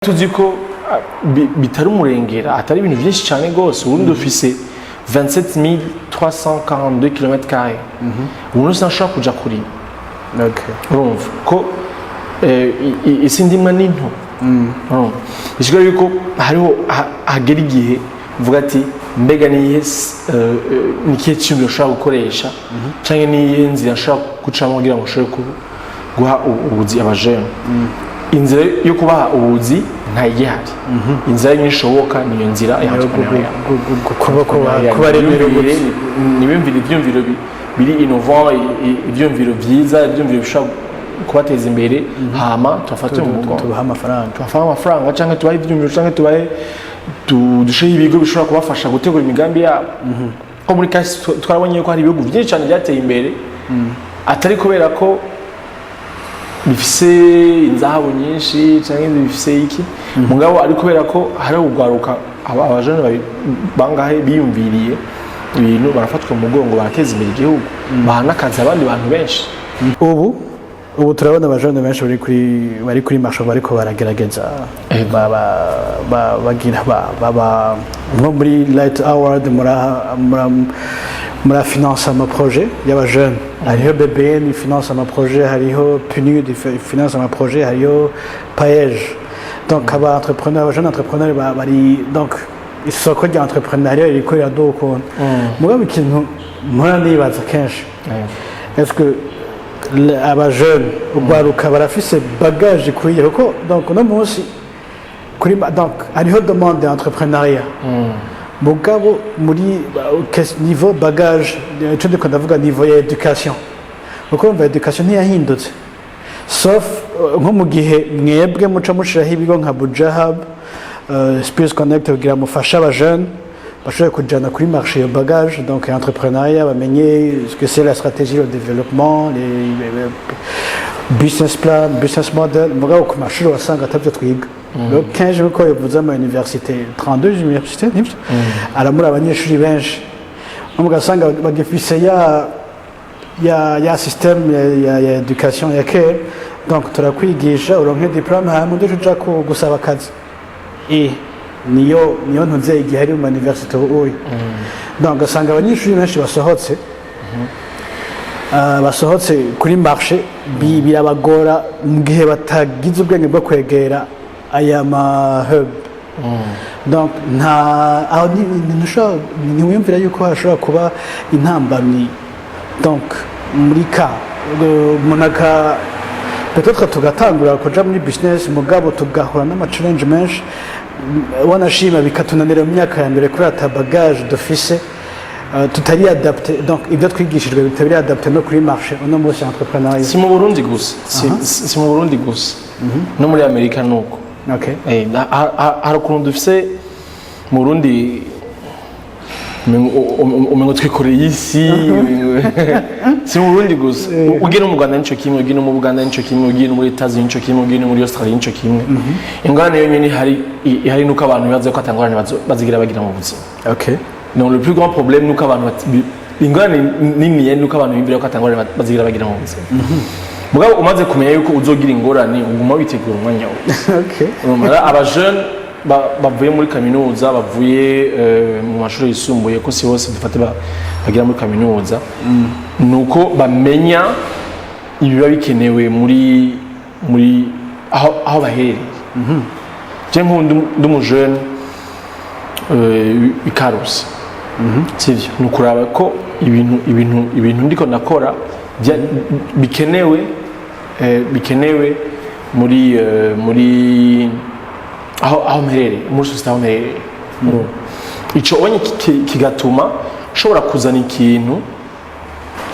Tuzi ko bitari umurengera, atari ibintu byinshi cyane rwose. Ubundi dufise 27342 km carré. Ubu sinashobora kuja kurima. Urumva ko isi ndimwa ni nto. Urumva bisigura yuko hariho hagera igihe uvuga ati: "Mbega niyihe ni ikihe cyumviro ushobora gukoresha, canke niyihe nzira nshobora gucamo kugira ngo nshobore guha ubuzi abajene?" Inzira yo kubaha ubuzi ntayigihari. Inzira yonyine ishoboka niyo nzira ya entrepreneuriat. Kuba kubaremera ubuzi. Nibiyumvire ivyumviro biri innovant, ivyumviro vyiza, ivyumviro bishobora kubateza imbere, hama tubafate mu mugongo. Tubaha amafaranga. Tubafahe amafaranga, canke tubahe ivyumviro, canke tubahe dushireho ibigo bishobora kubafasha gutegura imigambi yabo. Ko muri kasi twarabonye yuko hari ibihugu byinshi cyane byateye imbere, atari kubera ko bifise inzahabu nyinshi canke bifise iki, mugabo ari kubera ko hari ugwaruka, abajene bangahe biyumviriye ibintu, barafatwa mu mugongo, barateza imbere igihugu, baha n'akazi abandi bantu benshi. Ubu turabona abajene benshi bari kuri marché, bariko baragerageza bagira baba nko muri Light Award, mura finance ama projet y'abajene. Hariho BBN finance ama projet, hariho PNUD finance ama projet, hariho PAEJ. Donc aba entrepreneur, aba jeune entrepreneur bari, donc isoko rya entrepreneuriat ririko riraduha ukuntu. Mugabo ikintu mpora nibaza kenshi: est-ce que aba jeune, urwaruka, barafise bagage ikwiye? Kuko donc uno munsi kuri donc hariho demande d'entrepreneuriat, mugabo muri niveau bagage, ico ndiko ndavuga niveau ya education, kuko urumva education ntiyahindutse, sauf nko mu gihe mwebwe muca mushiraho ibigo nka Buja Hub, Space Connect, kugira mufashe abajene bashobore kujana kuri marché iyo bagage, donc entrepreneuriat, bamenye ce que c'est la stratégie, le développement, les business plan, business model. Mugabo ku mashuri wasanga atabyo twiga. Rero kenshi, nkuko bivuze, ama université, 32 université nibyo aramura abanyeshuri benshi, mugasanga bagifise ya système ya education ya kera. Donc turakwigisha, uronke diplôme, hanyuma undi uja gusaba akazi. Niyo ntuze igihe ari mu université ubu. Donc ugasanga abanyeshuri benshi basohotse kuri marché birabagora mu gihe batagize ubwenge bwo kwegera aya ma hub. Donc nta aho ntiwiyumvira yuko hashobora kuba intambamyi? Donc muri ka umuntu aka peut-être tugatangura kuja muri business, mugabo tugahura n'ama challenge menshi, wanashima bikatunanira mu myaka ya mbere kuri ata bagage dufise, tutari adapté. Donc ibyo twigishijwe bitari adapté no kuri marché uno munsi entrepreneuriat. Si mu Burundi gusa, si mu Burundi gusa, no muri Amerika nuko. Hari ukuntu dufise mu Burundi umengo twikoreye isi. Si mu Burundi gusa, ugiye no mu Rwanda nico kimwe, ugiye no mu Buganda nico kimwe, ugiye no muri Etazi nico kimwe, ugiye no muri Australia nico kimwe. Ingorane yonyine ihari nuko abantu bibaza ko atangorane bazigira bagira mu buzima. Donc le plus grand problème nuko abantu ingorane nini nuko abantu biyumvira ko atangorane bazigira bagira mu buzima. Mugabo umaze kumenya yuko uzogira ingorane, uguma witegura umwanya wose. Urumva aba jeune bavuye muri kaminuza, bavuye mu mashuri yisumbuye, ko si bose dufate bagira muri kaminuza, nuko bamenya ibiba bikenewe muri aho baherereye. Je nk'ubu ndi umujene i Karusi, sivyo? Ni ukuraba ko ibintu ndiko ndakora bikenewe muri aho mperereye, muri société aho mperereye. Ico onye kigatuma nshobora kuzana ikintu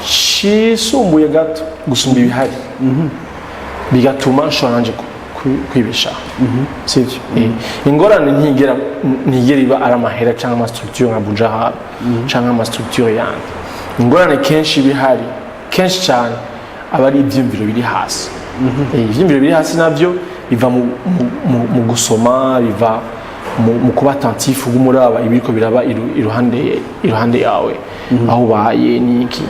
cisumbuye gato gusumba ibihari, bigatuma nshobora nanje kwibeshaho, sivyo? Ingorane ntigera iba ari amahera cyangwa ama structure nka Buja Hub cyangwa ama structure yandi. Ingorane kenshi iba ihari, kenshi cyane, aba ari ivyiyumviro biri hasi. Ivyiyumviro biri hasi navyo biva mu gusoma, biva mu kuba attentif, uguma uraba ibiriko biraba iruhande yawe, aho ubaye n'iki.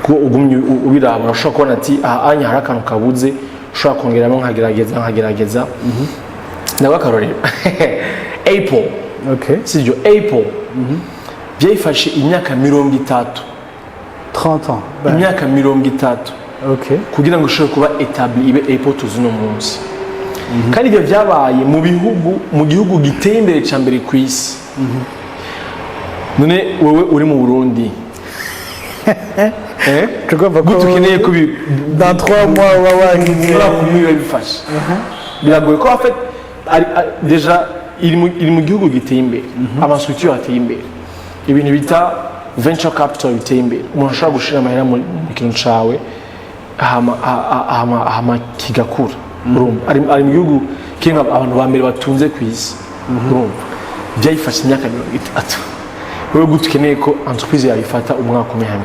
Kuko ugumye ubiraba, urashobora kubona ati: "Aha anya hari akantu kabuze, ushobora kongeramo, nkagerageza." Ndaguha akarorero: Apple. Sibyo? Apple byayifashe imyaka 30. 30 ans. Ben, Imyaka 30 kugira ngo ishobore kuba établi, ibe Apple tuzi uno munsi. Kandi ibyo byabaye mu bihugu, mu gihugu giteye imbere cya mbere ku isi. None wowe uri mu Burundi, eh? Tugomba ko Gute ukeneye ko dans 3 mois uba wagize umwaka umwe biba bifashe? Biragoye ko en fait déjà iri mu gihugu giteye imbere, ama structure ateye imbere, ibintu bita venture capital biteye imbere, umuntu ashobora gushira amahera mu kintu cawe hama kigakura. Urumva ari mu gihugu kirimwo abantu ba mbere batunze ku isi. Urumva byayifashe imyaka 30. Wowe gute ukeneye ko entreprise yawe ifata umwaka umwe hama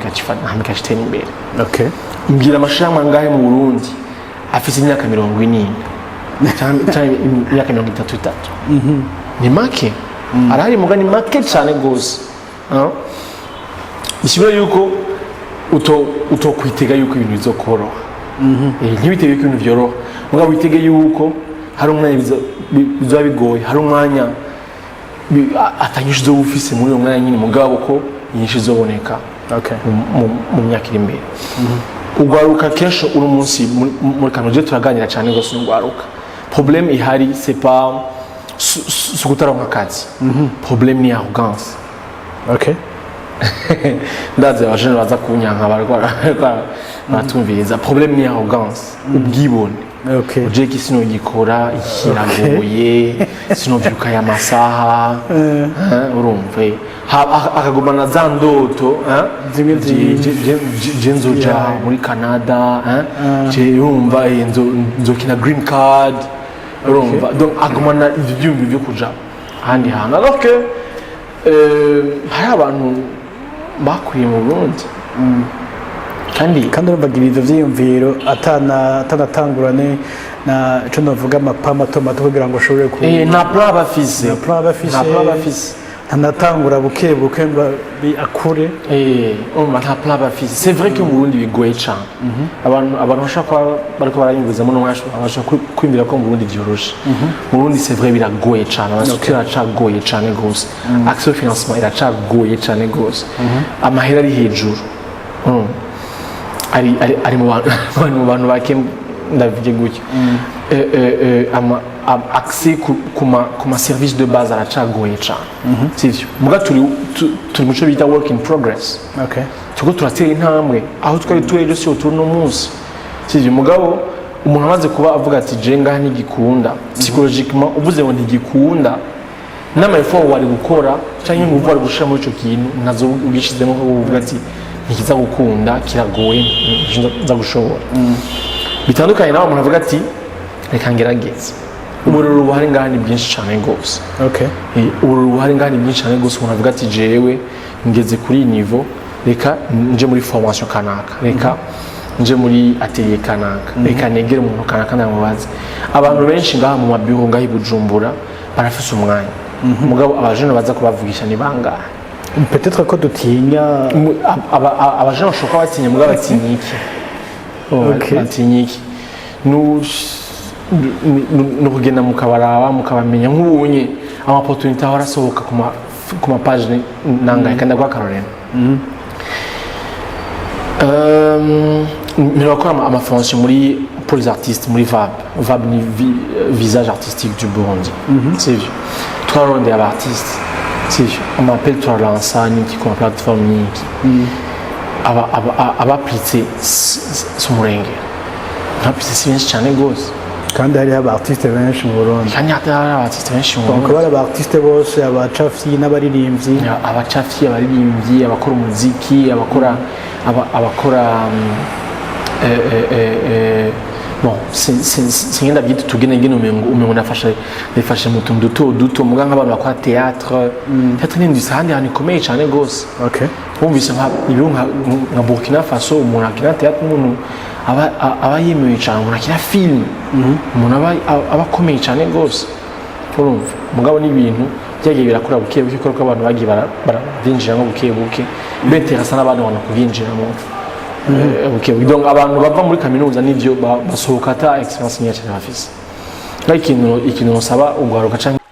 ikacitera imbere? Mbwira, amashirahamwe angahe mu Burundi afise imyaka 40 canke imyaka 33 itatu? Ni make, arahari muga ni make cyane gose. Ah? Bisigura yuko utokwitega yuko ibintu bizokoroha. Ntibitege yuko ibintu vyoroha, mugabo witege yuko hari umwanya bizoba bigoye, hari umwanya atanyishu uzoba ufise muri uwo mwanya nyine, mugabo ko inyishu izoboneka mu myaka iri imbere. Ugwaruka kenshi uno munsi muri kano je turaganira cyane rwose n'ugwaruka. Problème ihari, c'est pas si ukutaronka akazi, problème ni arrogance. Ndazi abajene baza kunyanka bariko baratumviriza. Problème ni arrogance, ubwibone. Uje iki sinogikora, iki kiragoye, sinovyuka aya masaha, urumva akagumana za ndoto, eh? Zimwe Je nzoja muri Canada, eh? Je urumva nzokina green card, urumva. Donc agumana ivyo vyiyumviro vyo kuja ahandi hantu, alors que hari abantu bakuriye mu Burundi kandi Kandi urumva agira ivyo vyiyumviro atanatangurane na ico novuga amapa mato mato kugira ngo ashobore ku Nta plan aba afise. Nta plan aba afise. Nta plan aba afise. Ntanatangura buke buke ngo akure. Urumva nta plan aba afise. C'est vrai que mu Burundi bigoye cane. Abantu bashobora kuba bariko barayumvirizamo n'umwe bashobora kwiyumvira ko mu Burundi vyoroshe. Mu Burundi, c'est vrai, biragoye cane. Ama structure aracagoye cane gose, accès au financement iracagoye cane gose, amahera ari hejuru. Ari mu bantu, ari mu bantu bake, ndavuge gutyo. Ama accès ku ma service de base aracagoye cane, sivyo? Muga turi mu cyo bita work in progress. Turiko turatera intambwe. Aho twari turi ejo siho turi uno munsi, sivyo? Mugabo umuntu amaze kuba avuga ati: "Je ngaha ntigikunda", psychologiquement uvuze ngo ntigikunda, n'ama effort wari gukora cyangwa ingufu wari gushira muri ico kintu nazo ubishizemo, ko uvuga ati: "Ntikiza gukunda, kiragoye, nza gushobora." Bitandukanye nawe umuntu avuga ati: "Reka ngerageze." Ubururu buhari ngaha ni bwinshi cyane rwose. Ubururu buhari ngaha ni bwinshi cyane rwose. Umuntu avuga ati: "Jewe ngeze kuri iyi niveau, reka nje muri formation kanaka, reka nje muri atelier kanaka, reka negere umuntu kanaka ndamubaze." Abantu benshi ngaha mu mabiro ngaha i Bujumbura barafise umwanya, mugabo abajene baza kubavugisha ni bangahe? Peut-être ko dutinya. Abajene bashobora kuba batinya, mugabo batinya iki? Oh, batinya iki? Ni ukugenda mukabaraba, mukabamenya. Nk'ubunye ama opportunité ahora asohoka ku ma page nangahe? Kandi aguha akarorero. Mperuka gukora ama formation muri pour les artistes muri VAB. VAB ni Visage artistique du Burundi, sivyo? Twararondeye aba artiste, sivyo? Ama appel turalansa niki ku ma plateforme niki, abaplitse si umurenge, abaplitse si benshi cyane rwose. Kandi hariho aba artiste benshi mu Burundi. Kandi hari aba artiste benshi mu Donc Burundi. bari aba artiste bose, abacafyi n'abaririmbyi. Abacafyi, abaririmbyi, abakora umuziki, abakora bon, singenda byita utugenegene, umengo nafashe mu tuntu duto duto, muga nk'abantu bakora théâtre. Théâtre ni industrie ahandi hantu ikomeye cyane rwose. Wumvise nka ibihugu nka Burkina Faso, umuntu akina théâtre, umuntu aba yemewe cyane, umuntu akina film, umuntu aba akomeye cyane rwose, urumva. Mugabo n'ibintu byagiye birakura buke buke kubera ko abantu bagiye barabyinjiramo buke buke, beterasa n'abandi bantu kubyinjiramo buke buke. Donc abantu bava muri kaminuza n'ivyo basohoka ata expérience nyinshi cyane bafise. Nka ikintu nosaba ugwaruka canke